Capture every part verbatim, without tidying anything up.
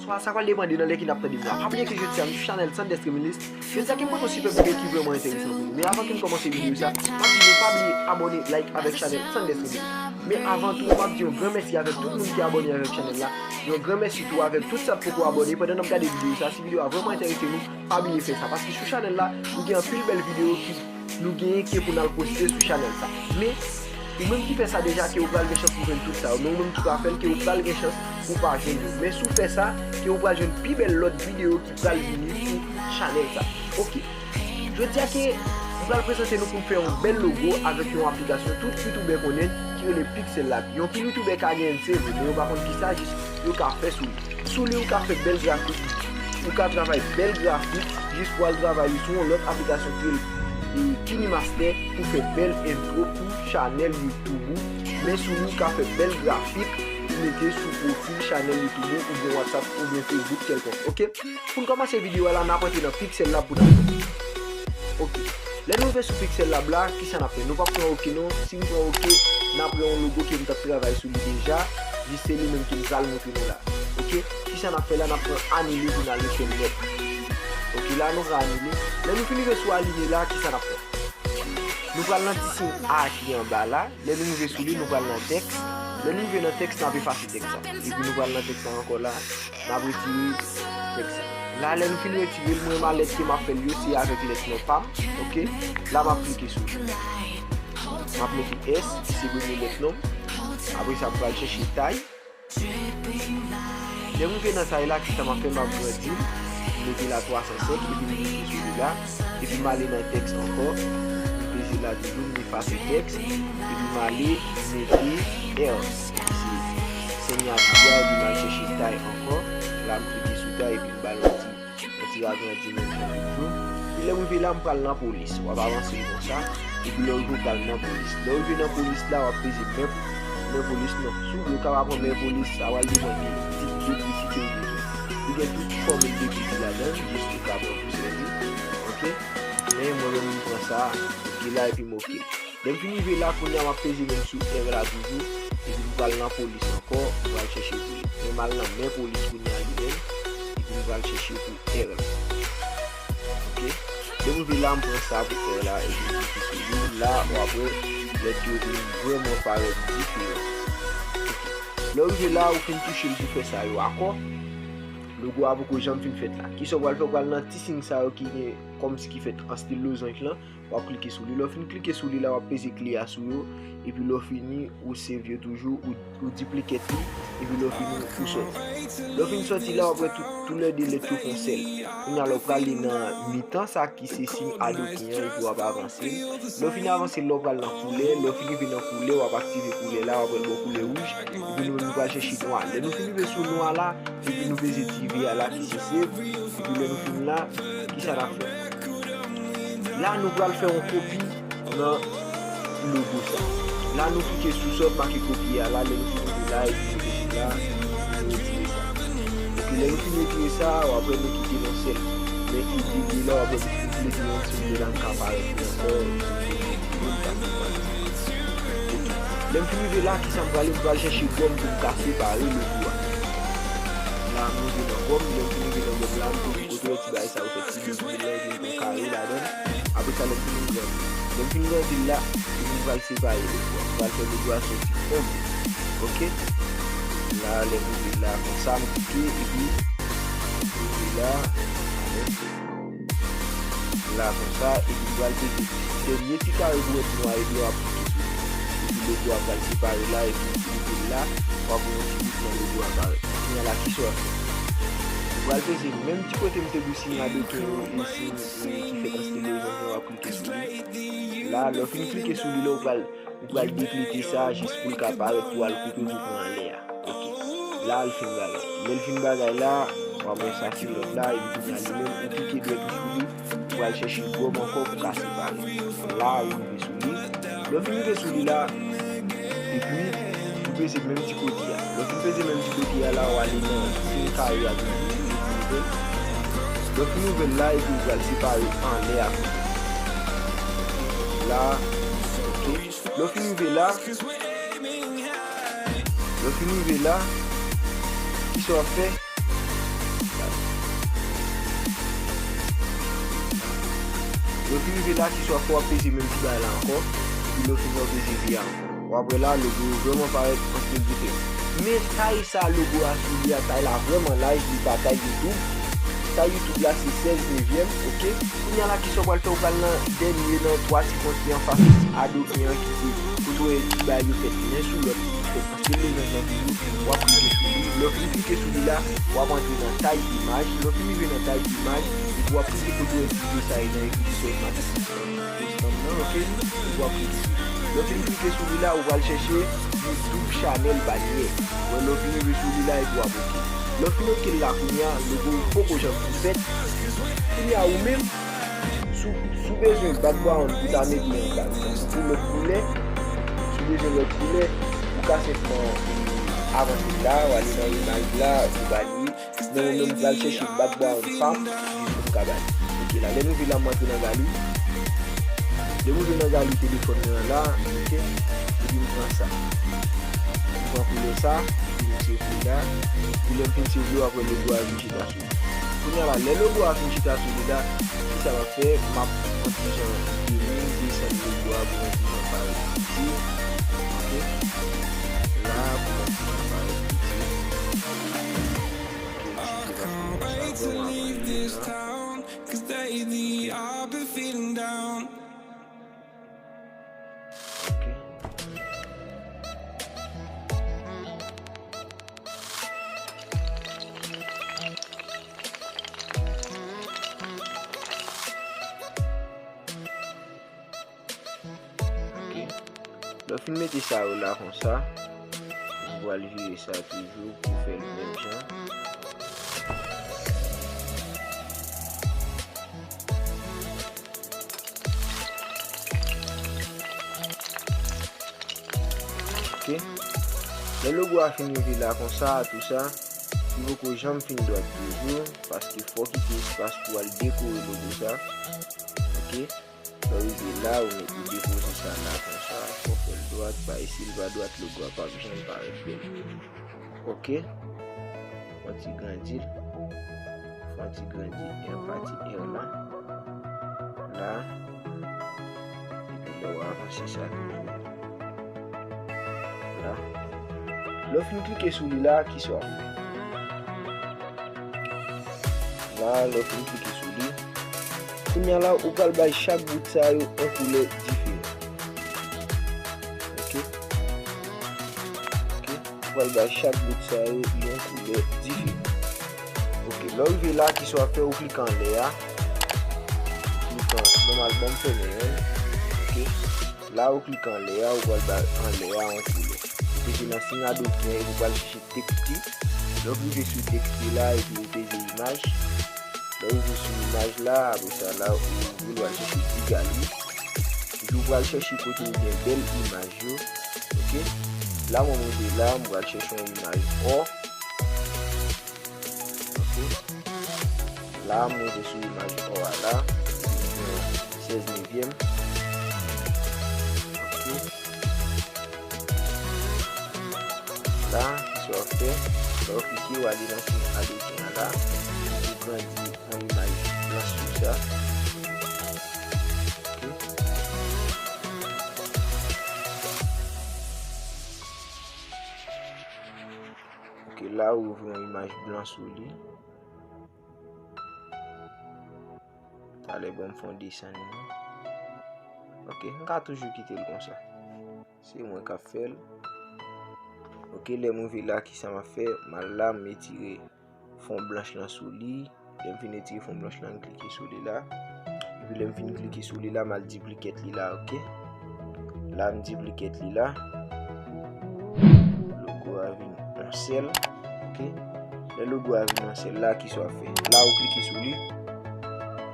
Sa, sa pral depann de nan lè ke n ap tande m la. Pa bliye ke jodi a, nou sou chanèl Sanders Remilist. Jodi a, ke m pote yon sipè videyo ki vrèman enteresan pou nou. Men avan ke n kòmanse videyo sa, m ap di nou pa bliye abòne, like avèk chanèl Sanders Remilist. Men avan tou, m ap di yon gran mèsi avèk tout moun ki abòne avèk chanèl la. Yon gran mèsi tou avèk tout sa k poko abòne. Pandan n ap gade videyo sa, si videyo a vrèman enterese nou, pa bliye fè sa. Paske sou chanèl la, nou gen anpil bèl videyo ki nou genyen ke pou n al poste sou chanèl sa. Men, ou menm ki fè sa deja, ke ou pral gen chans pou jwenn tout sa yo. Men ou menm ki pa fè l, ke ou pral gen chans pou pa jwenn yo. Men si w fè sa, ke ou pral jwenn pi bèl lòt videyo ki pral vini sou chanèl sa. Ok. Jodi a ke m pral prezante nou pou m fè yon bèl logo avèk yon aplikasyon tout youtubè konnen ki rele Pixel Lab. Yon pil youtubè ka genyen l, se vre, men yo pa konn kisa jis yo ka fè sou li. Sou li, ou ka fè bèl grafik. Ou ka travay bèl grafik, jis pou al travay li sou yon lòt aplikasyon ki rele, e, KineMaster pou fè bèl entwo pou chanèl YouTube ou. Men sou li, ou ka fè bèl grafik pou mete sou pwofil chanèl YouTube ou, oubyen WhatsApp, oubyen Facebook kèlkonk. Ok? Pou n kòmanse videyo a la, n ap antre nan Pixel Lab pou n al fè. Ok. Lè nou rive sou Pixel Lab la, kisa n ap fè? Nou p ap pran ok non. Si nou pran ok, n ap pran yon logo ke m t ap travay sou li deja. Jis se li menm ke m pral montre nou la. Ok? Kisa n ap fè la? N ap pran anile pou n al refè l nèt. Ok, la nou pran anile. Lè nou fin rive sou anile la, kisa n ap fè? Nou pral nan ti siy A ki anba la. Lè nou rive sou li, nou pral nan tèks. Lè nou rive nan tèks, n ap efase tèks la. Epi nou pral nan tèks la ankò la. N ap retire tèks la. La, lè nou fin retire l, mwen, ma lèt ke m ap fè l yo, se avèk lèt non pa m. Ok? La, m ap klike sou li. M ap mete S, ki se premye lèt non m. Apre sa, m pral chèche tay. Lè m rive nan tay la, kisa m ap fè? M ap grandi l. M mete l a twa san senk, epi m klike sou li la. Epi m ale nan tèks ankò. M peze la toujou, m efase tèks. Epi m ale mete R. Epi se siyati a, epi m al chèche tay ankò. La, m klike sou tay, epi m ba l yon ti, yon ti agrandi menm jan toujou. Epi lè m rive la, m pral nan polis. W ap avanse l konsa. Epi lè w rive, w pral nan polis. Lè w rive nan polis la, w ap peze men, men polis non. Si w vle, w kapab pran men polis, sa pral depann de tip de kredi ke w bezwen. Li gen tout fòmil de kredi ladan l, jis ou ka pran pou sèvi. Ok? Men mwen menm, m pran sa, ok la, epi m ok. Lè m fin rive la, kounye a m ap peze menm sou R la toujou, epi m pral nan polis ankò, m pral chèche pou li. Men m al nan men polis kounye a li menm, epi m pral chèche pou R la. Ok? Lè m rive la, m pran sa pou R la, epi m klike sou li. La, w ap wè lèt yo vin vrèman parèt diferan. Ok. Lè w rive la, ou fin touche l pou fè sa yo akò. Logo a poko janm fin fèt la. Kisa w pral fè? W pral nan ti siy sa yo ki gen kòmsi ki fèt an stil lozanj lan. W ap klike sou li. Lè w fin klike sou li la, w ap peze kle a sou yo. Epi lè w fini, ou save yo toujou, ou, ou duplicate li. Epi lè w fini, ou sòti. Lè w fin sòti la, w ap wè tout, toulède lèt yo fè yon sèl. Kounye a la, w prale nan mitan sa ki se siy adoken an, epi w ap avanse l. Lè w fin avanse l la, w pral nan koulè. Lè w fin rive nan koulè, w ap aktive koulè la, w ap wè l ba w koulè wouj. Epi nou menm, nou pral chèche nwa. Lè nou fin rive sou nwa la, epi nou peze ti V a la ki se save. Epi lè nou fin la, kisa n ap fè? La, nou pral fè yon kopi nan logo sa. La, nou klike sou sa w ap make kopi a la, lè nou fin rive la, epi nou mete la, nou retire sa. Epi lè nou fin retire sa, w ap wè nou kite l yon sèl. Men ki te de la, w ap wè nou fin mete yon ti de la, nou ka parèt li ankò, nou ka separe. Ok. Lè m fin rive la, kisa m prale? M pral chèche gòm pou m ka separe logo a. La, m rive nan gòm, lè m fin rive nan gòm la, m toujou kote wè ti bagay sa yo fèt, ti logo la, epi yon kare ladan l. Apre sa, lè m fin grandi. Lè m fin grandi l la, epi m pral separe logo a. M pral fè logo a soti konpli. Ok? La, lè m rive la, konsa, m klike, epi m rive la, la, konsa, epi m pral peze dènye ti kare dwèt nwa, epi w ap klike sou li. Epi logo a pral separe la, epi w klike la, w ap wè yon ti bout nan logo a parèt. Kounye a la, kisa w ap fè? Ou pral peze menm ti kote m te di w siy adoken yo, e siy, e ki fèt an stil lozanj lan, w ap klike sou li. La, lè w fin klike sou li la, ou pral, ou pral deplete sa jis pou l ka parèt pou al koupe bouton anlè a. Ok. La, l fin bagay. Lè l fin bagay la, w ap wè sa se lòt la, epi kounye a li menm, ou klike dwèt ou sou li, ou pral chèche gòm ankò pou ka separe. La, ou rive sou li. Lè w fin rive sou li la, epi, ou peze menm ti kote a. Lè w fin peze menm ti kote a la, w ale nan siy kare a toujou, epi ouvè l. Lè w fin ouvè l la, epi ou pral separe anlè a toujou. La, ok. Lè w fin rive la, lè w fin rive la, kisa w ap fè? Lè w fin rive la, kisa w ap fè, w ap peze menm ti bagay la ankò. Epi lè w fin wè w peze V a ankò. W ap wè la, logo yo vrèman parèt anpil diferan. Men tay sa logo a sou li a, tay la vrèman laj, li pa tay YouTube. Tay YouTube la se sèz nevyèm, oke? Kounye a la, kisa w pral fè? Ou pral nan dènye nan twa ti pwen ki anfas Adobe an ki se kote w wè ti bagay yo fèt nen sou lòt ki fèt anpil lejann nan toujou, w ap klike sou li. Lè w fin klike sou li la, w ap antre nan tay imaj. Lè w fin rive nan tay imaj, epi w ap klike kote w wè ti video sa yo nan ekri Source Matic System nan, oke? Epi w ap klike sou li. Lè w fin klike sou li la, ou pral chèche YouTube Channel Banyè. Wè, lè w fin rive sou li la, epi w ap oke. Lè w fin oke l la kounye a, logo ou poko janm fin fèt. Kounye a ou menm, si w, si w bezwen background pou ta mete yon, pa egzanp, pou lòt koulè, si w bezwen lòt koulè, ou ka senpman avanse la, w ale nan imaj la, ou ba li. Men mwen menm, m pral chèche background pa m, jis pou m ka ba li. Oke, la, lè m rive la, m antre nan gali. Lè m rive nan gali telefòn mwen an la, oke, epi m pran sa. M pran koulè sa, epi m save li la. Epi lè m fin save li, w ap wè logo a vin chita sou li. Kounye a la, lè logo a fin chita sou li la, kisa m ap fè? M ap yon ti jan vini, desann logo a pou yon ti jan parèt piti. Oke? La, pou yon ti jan parèt piti. Oke, m chita sou li konsa, pou m ap rive la. Oke. Oke. Lè w fin mete sa yo la konsa, ou pral vire sa toujou pou fè l menm jan. Oke. Lè logo a fin rive la konsa, tou sa, li poko janm fin dwat toujou, paske fò w kite espas pou w al dekore logo sa. Oke. Lè w rive la, ou met, ou depoze sa la konsa, fò w fè l dwat, pa isi l pa dwat, logo a p ap janm parèt bèl. Oke. Fò w ti grandi l. Fò w ti grandi pati R lan. La. Epi lè w avanse sa toujou. La. Lè w fin klike sou li la, kisa w ap fè? La, lè w fin klike sou li. Kounye a la, ou pral bay chak bout sa yo yon koulè diferan. Oke? Oke? Ou pral bay chak bout sa yo yon koulè diferan. Oke, lè w rive la, kisa w ap fè? Ou klike anlè a. Ou klike an, nòmal, ban m fèmen youn. Oke? La, ou klike anlè a, ou pral bay anlè a yon koulè. Ou peze nan siy a dotyen epi ou pral chèche teksti. Lè w rive sou teksti la, epi ou peze imaj. Lè w rive sou imaj la, apre sa la, ou ouvri l, ou al chèche ti gali. Epi ou pral chèche kote ou gen bèl imaj yo. Oke? La, mwen, mwen rive la, mwen pral chèche yon imaj ò. Oke. La, m rive sou imaj ò a la. Sèz nevyèm. Oke. La, kisa w ap fè? Lè w klike, w ale nan siy a dotyen an la. Ou grandi yon imaj blanch sou sa. Oke. Oke, la, ou ouvri yon imaj blan sou li. Talè, ban m fè yon desann li. Oke, m ka toujou kite l konsa. Se mwen k ap fè l. Oke, lè m rive la, kisa m ap fè? M al la, m etire fon blanch lan sou li. Lè m fin etire fon blanch lan, m klike sou li la. Epi lè m fin klike sou li la, m al diplikèt li la, oke? La, m diplikèt li la. Logo a vin yon sèl, oke? Lè logo a vin yon sèl la, kisa w ap fè? La, ou klike sou li.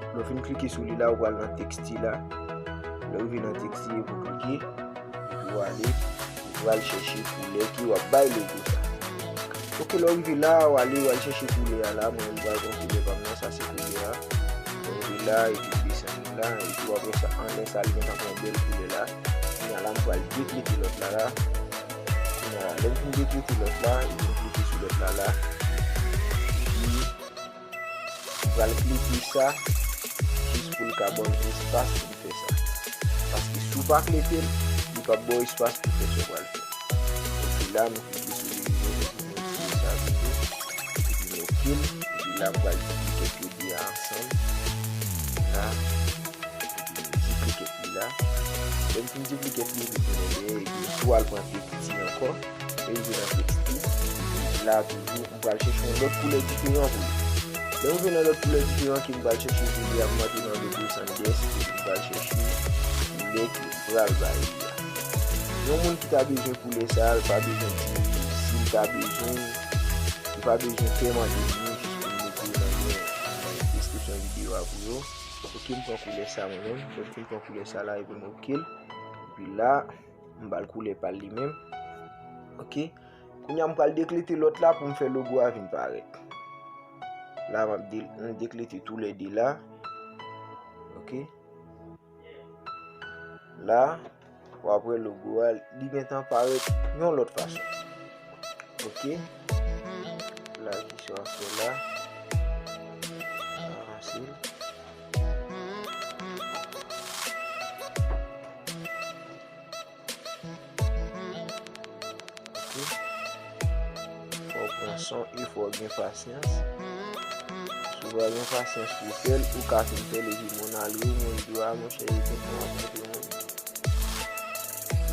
Lè w fin klike sou li la, ou pral nan teksti la. Lè w rive nan teksti, epi w klike. Epi w ale, ou pral chèche koulè ke w ap bay logo sa. Oke, lè w rive la, w ale, w al chèche koulè a la. Mwen menm, m pral pran koulè pa m nan, sa se koulè a. Lè w rive la, epi w desann li la, epi w ap wè sa anlè sa, li gentan pran bèl koulè la. Kounye a la, m pral deplete lòt la la. Kounye a la, lè m fin deplete lòt la, epi m klike sou lòt la la. Epi, m pral klike sa, jis pou l ka ba w espas pou l fè sa. Paske si w pa klete l, li p ap ba w espas pou fè sa w pral fè. Epi la, m klike sou li, m klike sou sa toujou. Epi m oke l. Epi la, m pral diplike li ansanm. La. Epi m diplike li la. Lè m fin diplike li, m tounen dèyè, epi m tou al pran teksti ankò. Epi m vin nan teksti. La toujou, m pral chèche yon lòt koulè diferan pou li. Lè m vin nan lòt koulè diferan ke m pral chèche pou li a, m antre nan Logo Sanders, epi m pral chèche koulè ke m pral ba li a. Yon moun ki ta bezwen koulè sa a, l pa bezwen di si l ta bezwen, li pa bezwen pè mande m, jis pou m mete nan, nan deskripsyon videyo a pou yo. Oke, m pran koulè sa mwen menm. Lè m fin pran koulè sa la, epi m oke l. Epi la, m ba l koulè pa l li menm. Oke. Kounye a, m pral deklete lòt la pou m fè logo a vin parèt. La, m ap de-, m deklete toulède la. Oke. La, w ap wè logo a, li gentan parèt yon lòt fason. Oke. La, ki sa w ap fè la? Avanse l. Oke. Fò w pran son e fò w gen pasyans. Si w pa gen pasyans pou w fè l, ou ka fin fè l epi moun al ri, moun di w, "A, monchè, e konsa w ap montre moun."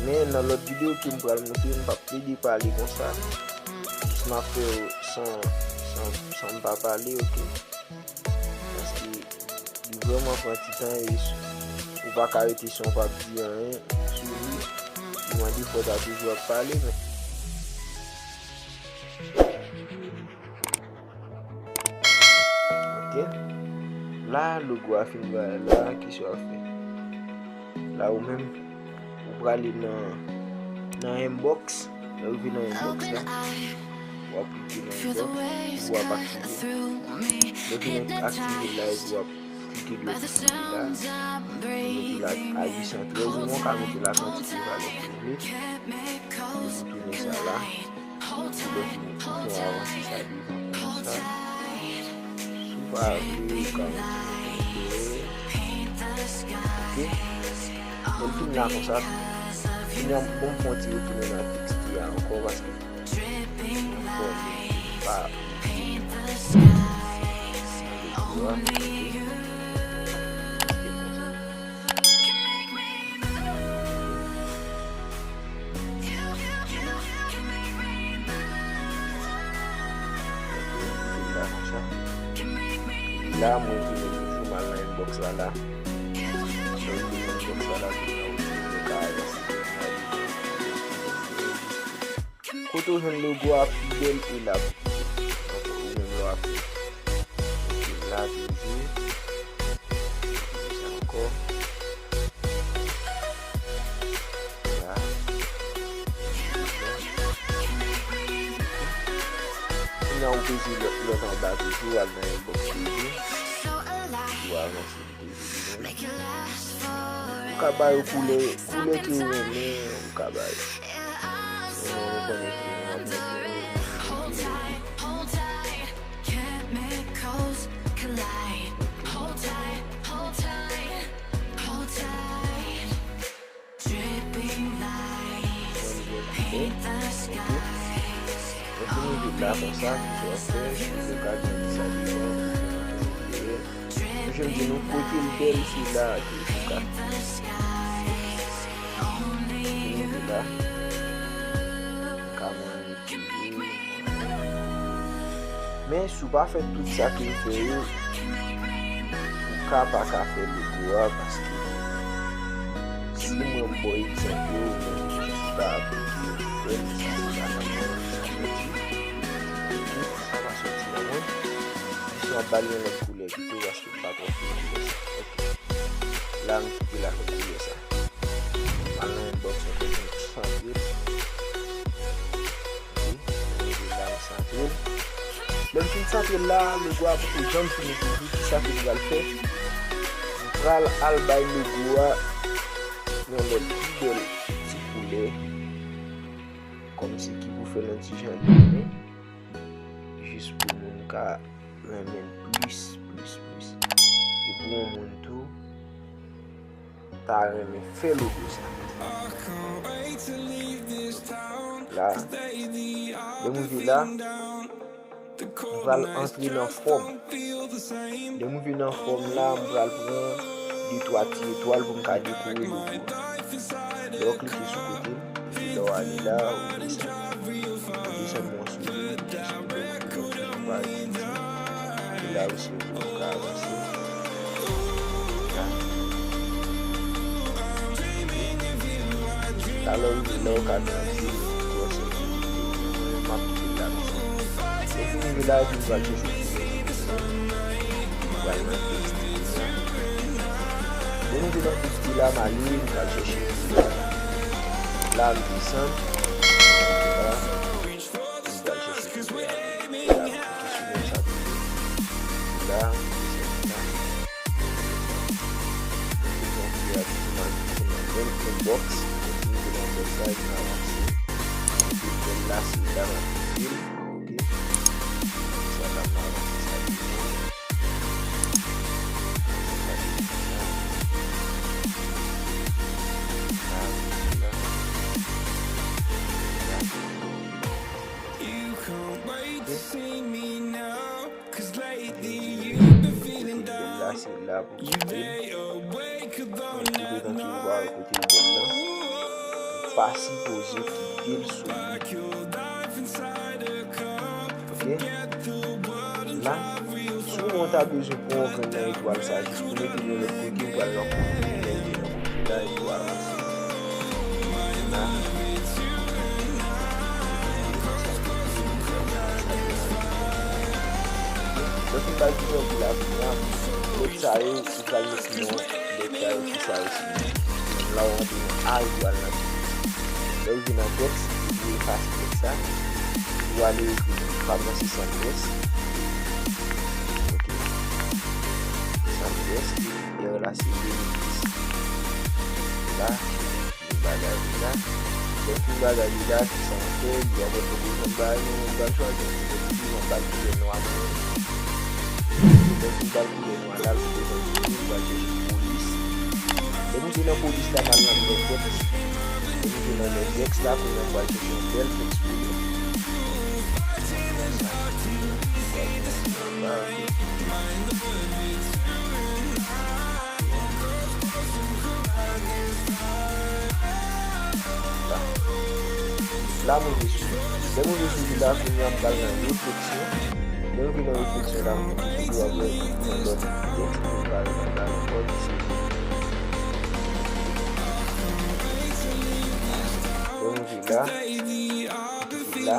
Men nan lòt videyo ke m pral montre, m p ap plede pale konsa. Jis m ap fè w san, san, san m pa pale, oke? Paske li vrèman pran ti tan e s-, ou pa ka rete san w p ap di anyen sou li. Li mande fò w ta toujou ap pale, men. Oke. La, logo a fin parèt la, kisa w ap fè? La, ou menm, ou prale nan, nan inbox. Lè w rive nan inbox la, w ap klike nan inbox, ou ap aktive. Lè w fin aktive la, epi w ap klike dwe pou li la. Ou mete la a uit san trèz, ou ka mete la kantite valè ke w vle. Epi tounen sa la. Lè w fin, ou fè avanse sa devan konsa. Si w pa vle, ou ka mete nan kòmantè. Oke? Mwen fin la konsa. Kounye a, bon, m fè yon ti retounen nan teksti a ankò paske m konnen pa. Oke. La, mwen tounen toujou m al nan inbox la la. Mwen vin nan inbox la la, kounye a ou ka avanse. Kote w jwenn logo a pi bèl e l ap bouge. Donk, ou menm lè w ap fè. Oke, la toujou. Sa ankò. La. Kounye a ou peze lòt, lòt anba toujou, al nan inbox toujou. Ou avanse toujou. Ou ka ba yo koulè, koulè ke ou renmen, ou ka ba yo. Mwen, mwen konnen ke mwen ap mete Lè w fin rive la konsa, kisa w ap fè, ou ka gen sa devan, ou ka gen dèyè. Mwen, jan m di nou, kote l bèl, se la ke ou ka. Ou rive la, ou ka manje. Men si w pa fè tout sa ke m fè yo, ou ka pa ka fè logo a, paske si mwen m ba w egzanp yo, ou menm si w pa aplike yo pou fè l, sa pa ka fè. Sa pa soti nan mwen. Jis m ap ba l yon lòt koulè pito, paske m pa twò fè koulè sa. Oke. La, m kite l avèk koulè sa. M al nan inbox mwen, fè m santre l. Oke, m rive la, m santre l. Lè m fin santre l la, logo a poko janm fini toujou. Kisa ke m pral fè? M pral al bay logo a yon lòt pi bèl ti koulè. Kòmsi ki pou fè l yon ti jan limen. Jis pou moun ka renmen l plis, plis, plis. Epi yon moun tou ta renmen fè logo sa. La, lè m rive la, m pral antre nan fòm. Lè m rive nan fòm la, m pral pran de twa ti etwal pou m ka dekore logo a. Lè w klike sou kote l, epi lè w ale la, ou desann. Ou desann mòso li, sou lòt kote, pa egzanp. E la osi, ou ka avanse. La. Talè w rive la, ou ka mete yon sèl. M ap kite l la konsa. Depi m rive la, epi m pral chèche yon koulè. M pral nan tekstil la. Lè nou te nan tekstil la, m ale, m pral chèche koulè. La, m desann. La. Mwen pral chèche koulè a. La, m klike sou menm sa tou. La, m desann la. Mwen pran koulè a tou, m al, m al menm inbox. Epi m te nan inbox la, epi m avanse. Epi bèl la, se la, m ap kite l. Ok. Sa la, m avanse sa devan. Sa devan la. Sa, la. Sa. La, se la pou kite l. Mwen kite nan tiwa kote l bèl la. Ou pa sipoze kite l sou li. Ok? La, si w ta bezwen pran yon grenn nan etwal sa, jis pou mete l yon lòt kote, ou pral nan kote, lè l te nan kote la, epi w avanse. La. Donk, m pral kite anpil la, kounye a, lèt sa yo, ou pral met non lèt sa yo, ki sa yo siyifi. La, w antre nan A epi w al nan T. Lè w vin nan tèks, ou efase tèks sa. Ou ale ekri, pa m nan se Sandres. Ok. Sandres, epi R la se Benedis. La, bagay li la. Lè w fin bagay li la, ki sa w fè, li ap fè pwopozisyon ba nou, ou pral chwazi yon koulè ki vivan, ba l koulè nwa mwen. Lè w fin ba l koulè nwa la, l pou bezwen koulè, ou pral chèche polis. Lè nou te nan polis la, n al nan lè tèks. Lè nou te nan lè tèks la, kounye a nou pral chèche yon bèl tèks pou li. La. La m rive sou li. Lè m rive sou li la, kounye a m pral nan refleksyon. Lè m rive nan refleksyon la, m tou apre yon lòt tèks pou m pral nan la ankò ki se. Lè m rive la, la,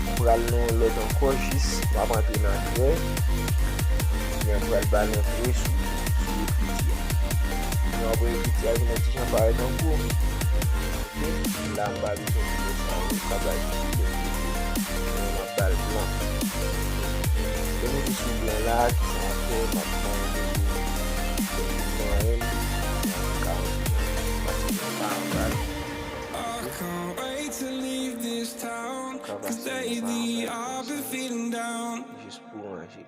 m pral nan yon lòt ankò, jis m ap antre nan trè, men m pral ba l yon trè sou, sou ekriti a. Yon apre ekriti a vin yon ti jan parèt an gwo. Ok, la m pa bezwen koulè sa yo, m ka ba l koulè m vle. Men m ap ba l blan. Lè m rive sou blan la, ki sa m ap fè, m ap pran yon logo. Lè m fin pran l, m ap ka, m ap ka anba l. M ka pase l konsa anba l konsa. Jis pou ranje l.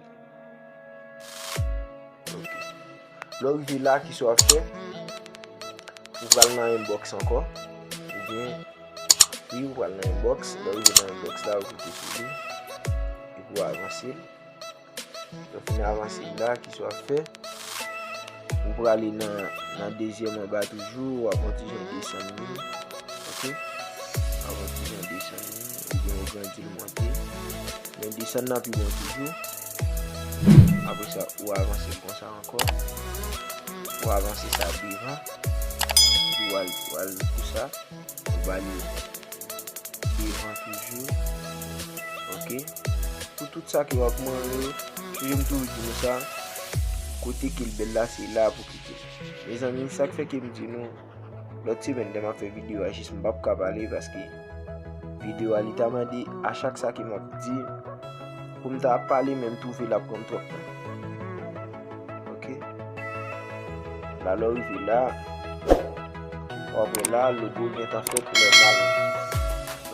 Ok. Lè w rive la, ki sa w ap fè? Ou pral nan inbox ankò. Oubyen, wi, ou pral nan inbox. Lè w rive nan inbox la, ou klike sou li. Epi w avanse l. Lè w fin avanse l la, ki sa w ap fè? Ou prale nan, nan dezyèm anba toujou, w ap yon ti jan desann li. Ok? W ap yon ti jan desann li. Oubyen ou grandi l monte. Men desann nan pi bon toujou. Apre sa, ou avanse l konsa ankò. Ou avanse sa devan. Ou al, ou al pou sa. Ou ba li devan toujou. Ok. Pou tout sa ke w ap mande yo, toujou m toujou di nou sa, kote ke l bèl la, se la pou kite l. Mezanmi, sa k fè ke m di nou, lòt semèn, lè m ap fè videyo a, jis m p ap ka pale, paske videyo a, li ta mande a chak sa ke m ap di, pou m ta ap pale, men m twouve l ap pran m twòp tan. Ok. La, lè w rive la, w ap wè la, logo gentan fèt nòmal.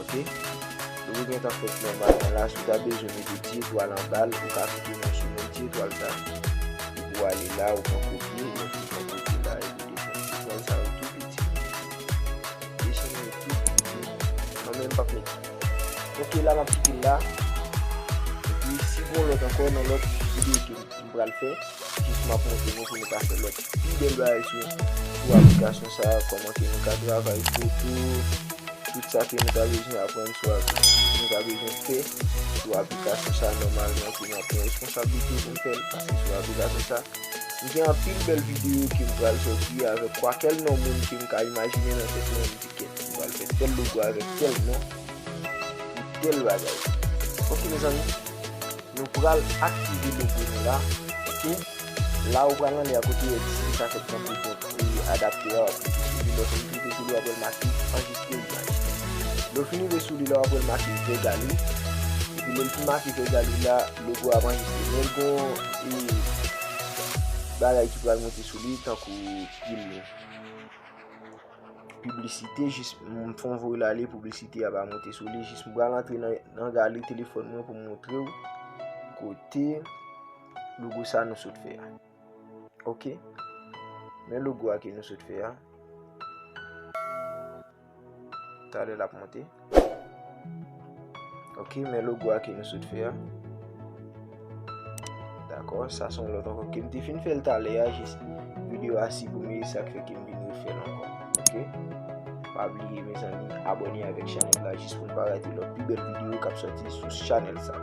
Ok. Logo gentan fèt nòmalman la, si w ta bezwen mete ti etwal anba l, ou ka klike nan sou menm ti etwal sa. Ou ale la, ou pran kopye, lè ou pran kopye la, epi desann ti twal sa yo tou piti. Desann yo tou piti. Mwen menm m p ap mete. Ok, la m ap kite l la. Epi si gon lòt ankò, nan lòt videyo ke m pral fè, jis m ap montre nou pou nou ka fè lòt pi bèl bagay sou, sou aplikasyon sa a, kòman ke nou ka travay foto, tout sa ke nou ta bezwen aprann sou apli-, nou ta bezwen fè sou aplikasyon sa a nòmalman, ke nou pran responsablite pou n fè l, paske sou aplikasyon sa a, m gen anpil bèl videyo ke m pral sòti avèk kwakèl non moun ke m ka imajine nan tèt mwen, m di kèt, m pral fè tèl logo avèk tèl non, pou tèl bagay. Ok, mezanmi, nou pral aktive logo nou la. Ok, la ou pral anlè a kote Edit, sa fèt tankou kont e adapte a, w ap klike sou li, lè w fin klike sou li, w ap wè l make anrejistre imaj. Lè w fin rive sou li la, w ap wè l make vè galri. Epi lè l fin make vè galri la, logo a ap anrejistre. Men l gon e bagay ki pral monte sou li, tankou pil piblisite, jis m fè yon voye l ale, piblisite a pa monte sou li, jis m pral antre nan, nan galri telefòn mwen pou m montre w kote logo sa nou sot fè a. Ok. Men logo a ke nou sot fè a. Talè l ap monte. Ok, men logo a ke nou sot fè a. Dakò, sa se yon lòt ankò ke m te fin fè l talè a, jis videyo a siprime, sa k fè ke m vin refè l ankò. Ok? Pa bliye, mezanmi, abòne avèk chanèl la jis pou n pa rate lòt pi bèl videyo k ap sòti sou chanèl sa.